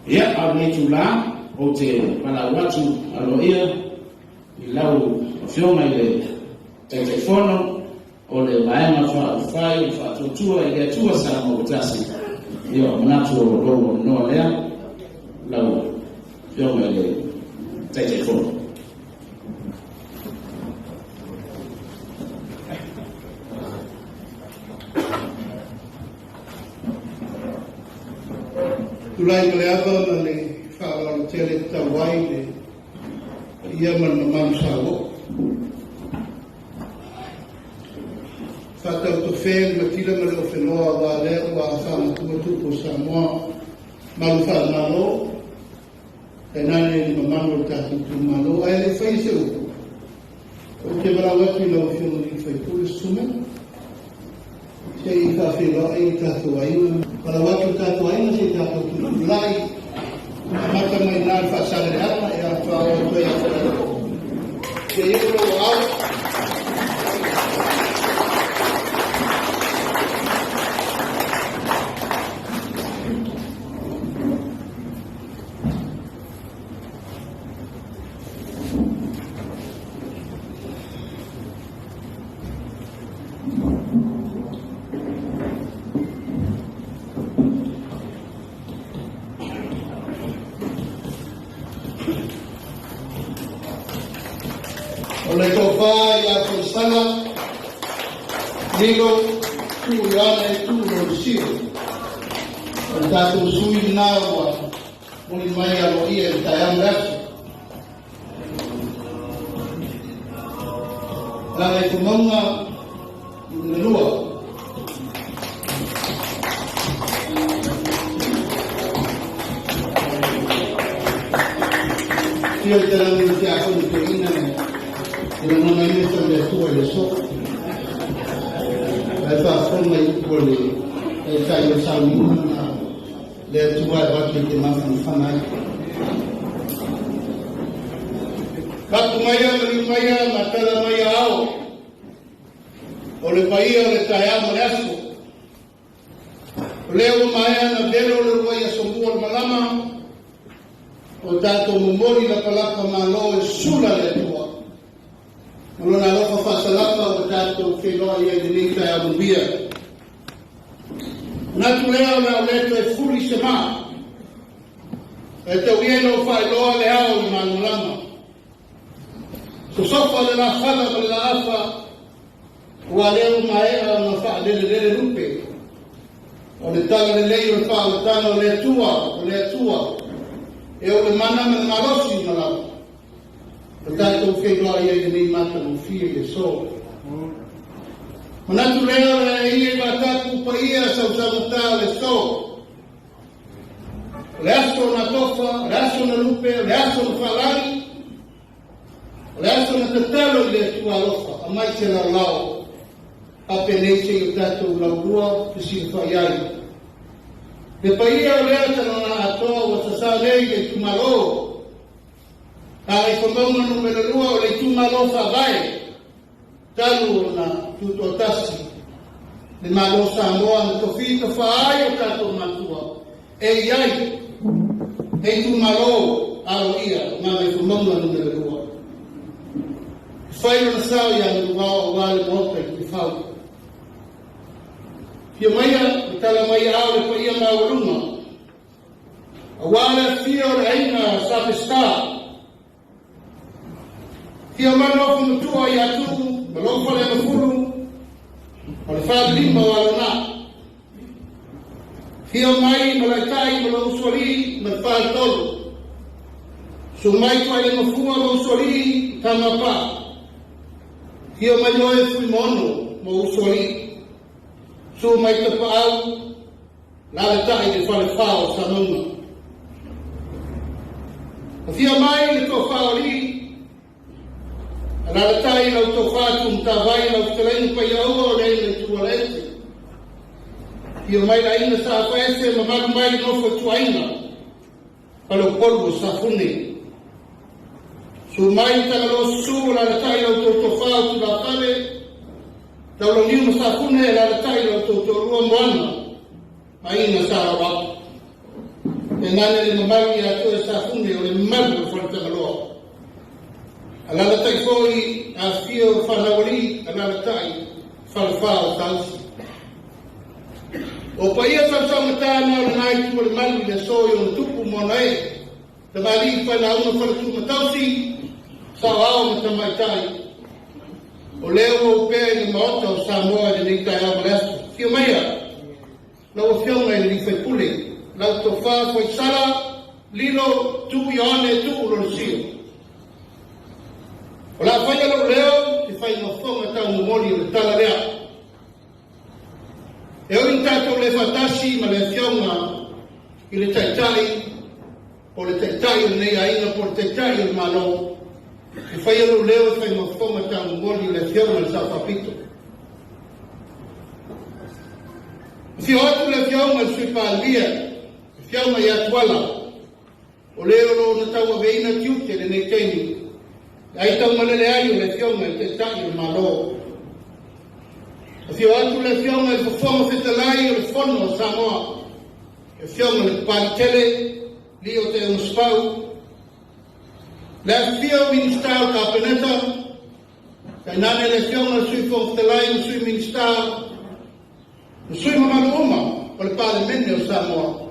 Ia, a o lenei itula, ou te valaau atu aloaia i lau Afioga i le Taitaifono o le Vaega Faaupufai o le Faatuatua i le Atua Samoa ua Tasi. Ia, ou te manatu o lou avanoa lea, lau Afioga i le Taitaifono. Tulai ma le ava ma le faaaloalo tele e tatau ai le paia ma le mamalu sauoo. Faatautofe le matila ma le ofeloa aua lea ua afaga tupu o Samoa, malu faamalo, tainane le mamalu o le tatou itumalo. Ae le i faia se upu, ou te valaau atu i lau Afioga i le sui usufono Susuga se i faafeiloai le tatou aiga. Valaau atu le tatou aiga se i tatou tutulai, amata mai i ina le Faasaleleaga e faatoa oo atu ai ia Falealupo. Se i oo lou aao. O le tofa ia Foisala Lilo Tuu Ioane Tuu Lolesio, o le tatou sui lena ua moli mai aloaia i le taeao ma le aso. Gagaifomauga 2. Fia o te langi o te aho ni te ina e lagona ina sa le atua i le aso. Ae faafofoga i upu a le taitai o sauniga na le Atua e avatu e te mafanafana ai. Tapu maia maliu maia ma tala maia ao o le paia o le taeao ma le aso. O lea ua maea na velo le uluai aso mua o le malama, o tatou momoli lapalapa malo e sula le Atua. Ma lona alofa faasalapa ua tatou feiloai ai i lenei taeao manuia. Manatu lea o le a ou le toe fuli se maa, e tau ia ina ou faailoa le ao i le malamalama. Sosofa le lafala ma le laafa, ua lea ua maea ona faalelelele lupe. O le tala lelei o le faaolataga o le Atua, o le Atua, e ou le mana ma le malosi uma lava. O tatou feiloai ai i lenei matagofie i le aso. Manatu lea o le a ia i vaatapu paia sausaugata o le aso. O le aso na tofa, o le aso na lupe, o le aso na faalagi, o le aso na tatalo i le Atua alofa, aumai se laolao, faapenei se i o tatou laulua fesilafai ai. Le paia o lea taloga atoa ua sasao nei i le itumalo, Gagaifomauga 2 o le itumalo faavae talu ona tutoatasi le Malo o Samoa na tofi tofa ai o tatou matua e i ai le itumalo aloaia o Gagaifomauga 2. E fai lona sao ia Manuvao aua le Maota i Tiafau. Fia maia ma tala mai ao le paia maualuga Aua le afio o le aiga Sa Peseta, Afio mai lou matua ia Tuu ma lou Faleagafulu ma le falelima o Alona. Afio mai Malaitai ma lou usoalii ma le faletolu. Susu mai Tuailemafua ma usoalii Tamapaa. Afio mai oe Fuimaono ma usoalii. Susu mai Tapaau Lalatai le falefa o Samauga. Afio mai le tofa o alii, Alalatai lau tofa Tumatavai, lau fetalaiga Paiaua o le aiga i Tualaete. Afio mai le aiga Sa Afaese, mamalu mai le nofo ituaiga, Faleupolu o Safune. Susu mai le Tagaloa susu, alalatai lau tou tofa o Tulafale, Taulauniu ma Safune, alalatai lau tou toalua Moana ma Aiga Sa Laulapu. Tainane le mamalu ia te oe Safune o le mamalu o le Faletagaloa. Alalatai foi afifio o fanau alii, alalatai falefa o Saausi. O paia sausaugata na o lena itu o le malu i le aso i ona tupu ma ona ee, tamalii failauga faletuumatausi, saoao ma tamaitai, o lea ua opea i le Maota o Samoa i lenei taeao ma le aso. Afio maia lau Afioga i le Alii Faipule, lau Tofa Foisala Lilo Tuu Ioane Tuu Lolesio. O le a faia lou leo te fai mafofoga taumomoli o le tala lea. E ui ina tatou le faatasi ma le Afioga i le Taitai, po o le Taitai o lenei aiga po o le Taitai o le Malo, e faia lou leo e fai mafofoga taumomoli o le Afioga i le Sao Faapito. Afio atu le Afioga i le Sui Palemia, le Afioga ia Tuala, o le o lo o na tauaveina tiute i lenei taimi, le ai taumalele ai o le Afioga i le Taitai o le Malo. Afio atu le Afioga i le Fofoga Fetalai o le Fono a Samoa, le Afioga i le Papalitele, Lio Te Aumasupau, le afifio o Minisita o le Kapeneta, tainane le Afioga i le Sui Fofoga Fetalai ma Sui Minisita, ma sui mamalu uma o le Palemene o Samoa.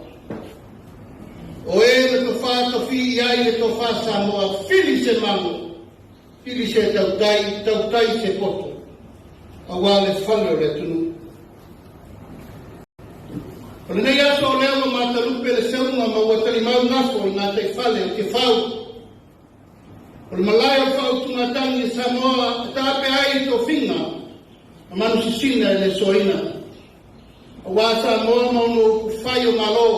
O e na tofā tofi i ai le tofā Samoa, fili se mago, fili se tautai, tautai se poto, aua le fale o le atunuu. O lenei aso o lea ua matalupe le seuga ma ua talimau gafo i gataifale o Tiafau. O le malae o le faautugatagi e Samoa e taape ai i tofiga ma manusisina e le soaina. Aua Samoa ma ona upu fai o Malo.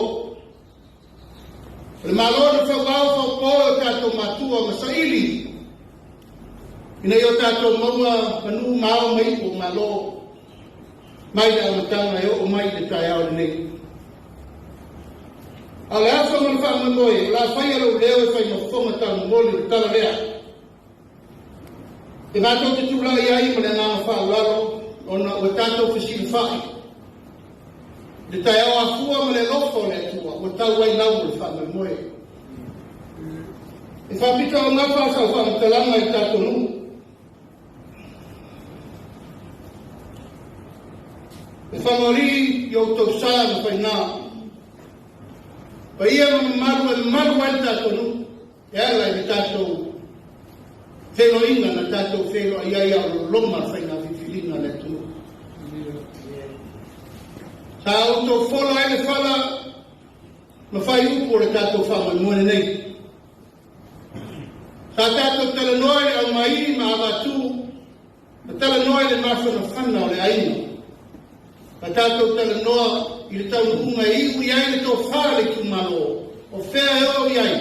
O le Malo na fauao faupo e o tatou matua ma saili ina ia o tatou maua manu ma ao ma ipu o Malo mai le amataga e oo mai i le taeao lenei. A o le aso ma le faamoemoe, o le a faia lou leo e fai ma fofoga taumomoli o le tala lea. E matou te tulai ai ma le agaga faaaloalo ona ua tatou fesilafai i le taeao afua ma le alofa o le Atua ua tau ai lau o le faamoemoe. E faapitoaugafa sau faamatalaga i le tatou nuu. E fagoalii i outou sa ma faiga, paia ma mamalu e mamalu ai le tatou nuu e ala i le tatou feiloaiga na tatou feiloai ai a o loloma le faiga filifiliga a le atunuu. Sa outou fola ai le fala ma fai upu o le tatou faamoemoe lenei. Sa tatou talanoa i le aumai ma avatu, ma talanoa i le mafanafana o le aiga. Sa tatou talanoa i le taunuuga e iu i ai le tofa a le itumalo, o fea e oo i ai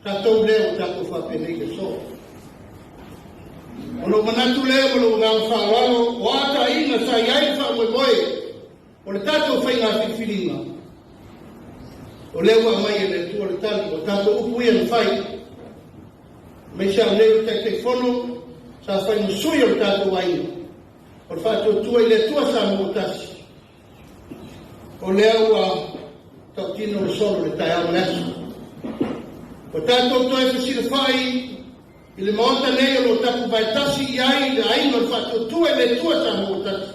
tatou lea ua tatou faapenei i le aso. Ona ou manatu lea ma lou agaga faaaloalo, o a taaiga sa i ai le faamoemoe O le tatou faiga filifiliga, o lea ua aumai e le Atua le tali, o tatou upu ia na fai, aemaise au nei o le Taitaifono sa fai ma sui o le tatou aiga, o le faatuatua i le Atua Samoa tasi, o lea ua tautino le solo i le taeao ma le aso. Ua tatou toe fesilafai i le Maota nei o lo o tapuvae tasi i ai le aiga o le Faatuatua i le Atua Samoa tasi,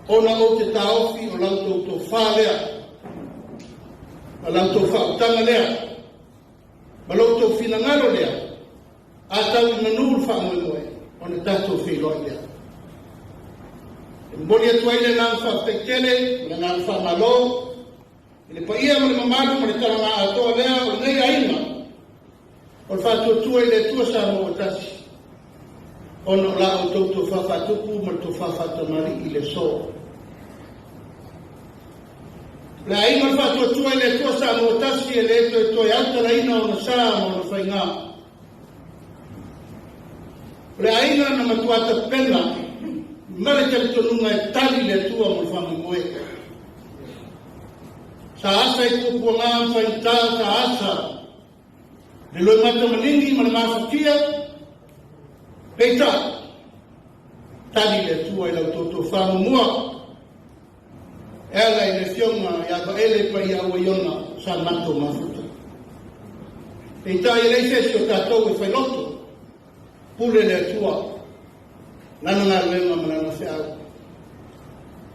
ona ou te taofi o la outou tofa lea, ma la outou faautaga lea, ma lo outou finagalo lea, a tau i manu le faamoemoe, ona tatou feiloai lea. E momoli atu ai le agaga faafetai tele ma le agaga faamalo i le paia ma le mamalu ma le talaga atoa lea o lenei aiga, O le faatuatua i le Atua Samoa ua tasi, ona o la outou tofa faatupu ma le tofa faatamalii i le aso. O le aiga o le faatuatua i le Atua Samoa ua tasi e le toe toe autalaina ona sa ma ona faiga. O le aiga na matua tapena ma le talitonuga e tali le Atua mo le faamoemoe. Sa asa i puapuaga ma faigata, sa asa Le loimata maligi ma le mafatia, peitai, tali le Atua i la outou tofa muamua, e ala i le Afioga ia Vaele Paiaaua Iona. sa matou mafuta. Peitai e leai se isi o tatou e fai loto, pule le Atua, Lana galuega ma Lana feau,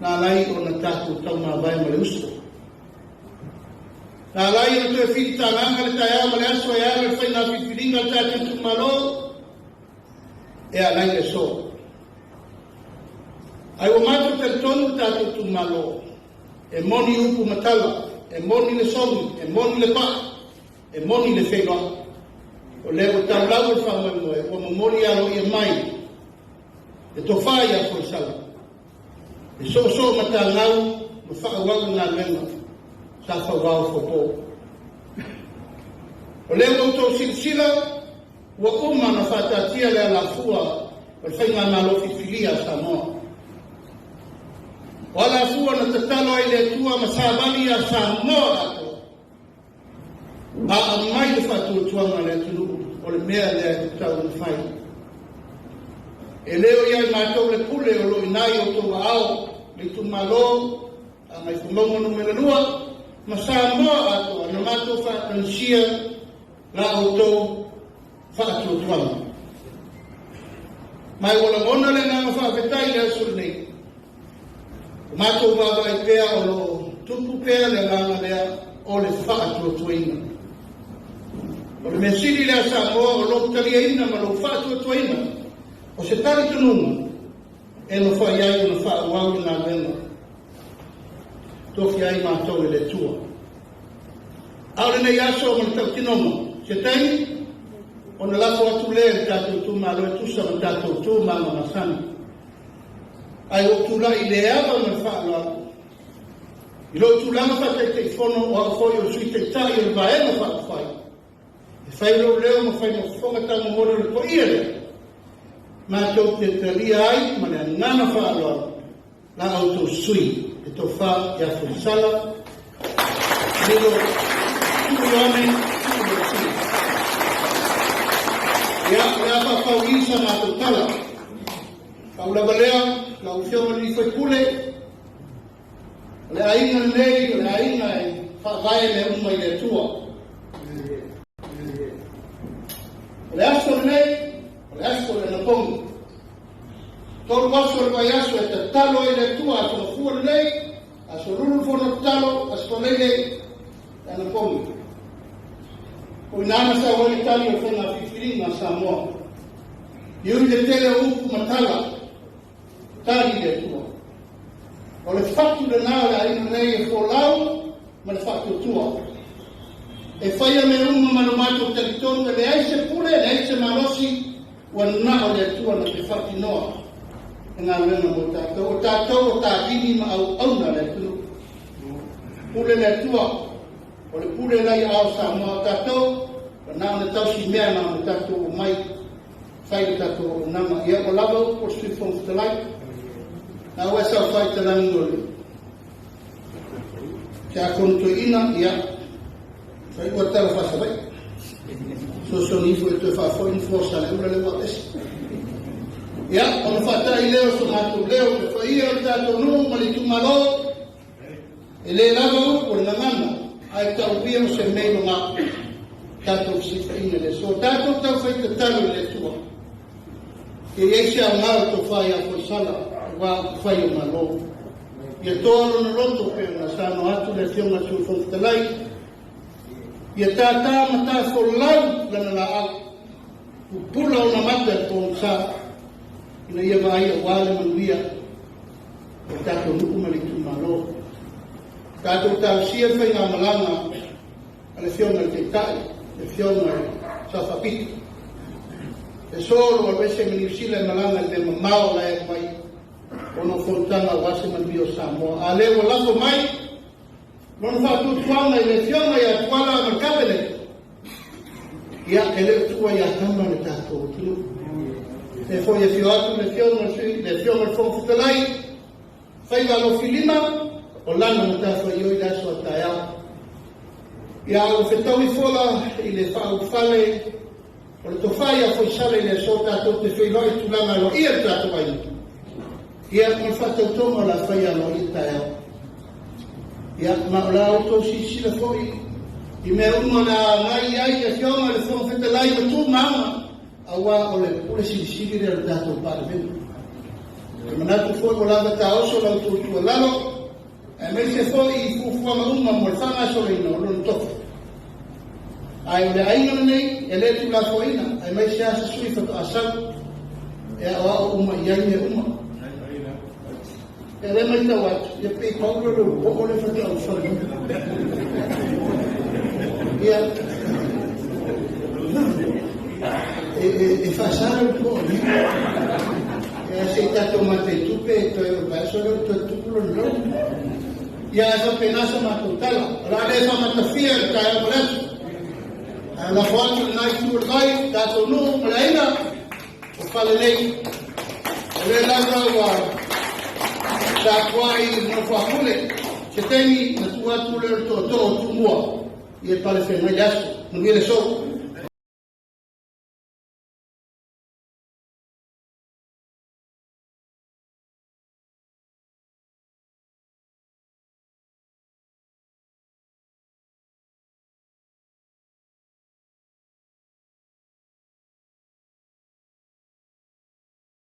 na alai ona tatou taumavae ma le uso. Na alai ona toe filitagaga le taeao ma le aso e ala i le faiga filifiliga a le tatou itumalo e alai le aso. Ae ua matou talitonu le tatou itumalo, e moni upu ma tala, e moni le sogi, e moni le paa, E moni le feiloai, o lea ua tau lau le faamoemoe ua momoli aloaia mai le tofa ia Foisala e soosoo matagau ma faaauau le galuega sa fauao fofo. O lea ua outou silasila ua uma ona faataatia le alafua o le Faigamalo Filifilia a Samoa. O alafua na tatalo ai le Atua ma savali ia Samoa atoa. A aumai le faatuatuaga a le atunuu, o le mea lea e tatau ona fai. E le o ia i matou le pule o lo o i ina i outou aao, le itumalo, Gagaifomauga Nu.2, ma Samoa atoa na matou faatagisia la outou faatuatuaga. Ma ua lagona le agaga faafetai i le aso lenei. Ua matou vaavaai pea o lo o tupu pea le agaga lea o le faatuatuaina. O le mea sili lea Samoa o lou taliaina ma lou faatuatuaina o se talitonuga e mafai ai ona faaauau le galuega tofia ai matou e le Atua. A o lenei aso ma le tautinoga, se taimi ona lafo atu lea i le tatou itumalo e tusa ma tatou tu ma aga masani. Ae ua ou tulai i le ava ma le faaaloalo i lou tulaga faa-Taitaifono o au foi o le Sui Taitai o le Vaega Faaupufai e fai lou leo ma fai ma fofoga taumomoli o le paia lea matou te talia ai ma le agaga faaaloalo la outou sui e tofa ia Foisala Lilo Tuuloane Tuuloatia. Ia, o le a faapau i sa matou tala. Pau lava lea, lau Afioga i le sui usufono, o le aiga lenei, o le aiga e faavae mea uma i le Atua. O le aso lenei, o le aso o le anapogi. 3 aso o le vaiaso e tatalo ai le Atua, aso Gafua lenei, aso Lulu le fono tatalo, aso Faraile le anapogi. O i ina na sau ai le tali o le faiga filifiliga a Samoa. I ui le tele o upu ma tala, tali le Atua. O le fatu lena o le aiga nei e folau ma le faatuatua. E faia mea uma ma lo matou talitonu e leai se pule, leai se malosi, ua na o le Atua na te faatinoa le galuega mo tatou. O tatou o tavini ma auauna a le atunuu. Pule le Atua, o le pule la i aao Samoa. O tatou, ua na ona tausi mea na ona tatou omai fai le tatou auaunaga. Ia ua lava upu o le Sui Fofoga Fetalai. Na ua e saofai i talagi o le Tiakono Toeaina, ia, fai ua tala faasavaii. Fesoasoani ifo e toe faafoi ni foa Saleula lea ua aveese. Ia, ona faatai lea o so matou leo, le paia o le tatou nuu ma le itumalo, e le lava upu o le gagana, ae tauia o se mea i luga tatou fesilafaiga i le aso. Tatou taufai tatalo i le Atua. Ia i ai se aoga o le tofa ia Foisala aua upufai o Malo. Ia toa lona loto pei ona saunoa atu le Afioga i le Sui Fofoga Fetalai, ia tātā ma tāfolau lana laau, pupula ona mata i le pogisa, ina ia vaai aua le manuia o le tatou nuu ma le itumalo. Tatou talosia le faigamalaga a le Afioga i le Taitai, le Afioga i le Sao Faapito. E solo alu ese ma Niu Sila e malaga i le mea mamao la e alu ai ona o fonotaga aua se manuia o Samoa. A lea ua lafo mai lona faatuatuaga i le Afioga ia Tuala ma le Kapeneta, ia, e le o tuua ia Tama le tatou atunuu. E foi afio atu le Afioga i le Sui, le Afioga i le Fofoga Fetalai, faiva alofilima, o lana matafaioi i le aso a taeao. Ia, a ua fetaui fola i le faaulufale O le tofa ia Foisala i le aso tatou te feiloai i tulaga aloaia i le tatou aiga. Ia, ma le faatautoga o le a fai aloaia taeao. Ia, ma o la outou silasila foi I mea uma o le a agai i ai le Afioga i le Fofoga Fetalai ma tu ma aga, aua o le pule silisili lea o le tatou Palemene. Ou te manatu foi ua lava taoso la outou tuualalo, aemaise foi i fuafuaga uma mo le faagasoloina o lona tofi. Ae o le aiga lenei e le tuulafoaiina, aemaise lava se sui usufono faatoa sau e aoao uma i ai mea uma. Ia o lea e matau atu, ia pei pau lea o lou po'o lea faatoa ou fai mai. Ia, e faasa lou po'o ia se i tatou mataitupe toe o le vaiaso lea ua toe tupu lona lou. Ia ae faapena sa matou tala. O le a le faamatafia le taeao ma le aso. Ae lafo atu i lena itu o le vai, tatou nuu ma le aiga o fale nei. O lea lava ua tapuai i le nofo a Pule, se taimi na tuu atu lea o le tootoo o Tumua, ia palefeagai le aso. Manuia le aso.